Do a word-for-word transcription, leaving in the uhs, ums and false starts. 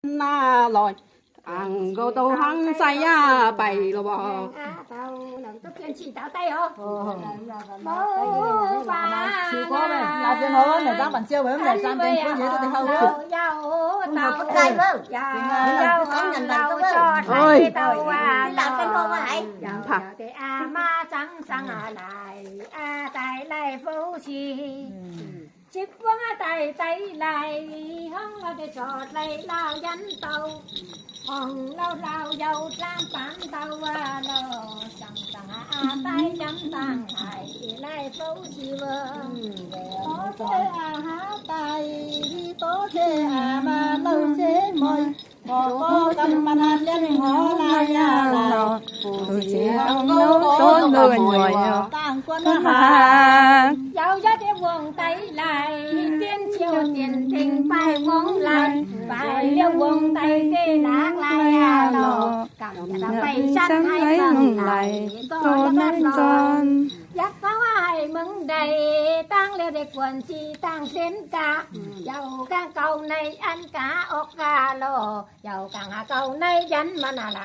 那来，俺个都行在呀，白了吧？啊，到了，都变起倒带哦。哦，那边好了，那张板交完，那张板可以，这个好了。要到带了，要要到了，哎，到啊，老怕。 的阿妈张张啊来，啊带来福气。嗯。接风啊带带来，风啊的着来老人到，风老老要长板到啊咯，张张啊带张张来，来福气哦。嗯，多谢啊，带，多谢啊，妈老姐妹。 有一个皇帝来，点酒点灯拜王来，拜了皇帝的落来呀咯，今日拜山海门来，多难转。一个海门来，当了的官司当先家，要讲告内安家屋家咯。 要讲啊，告内人嘛那啦。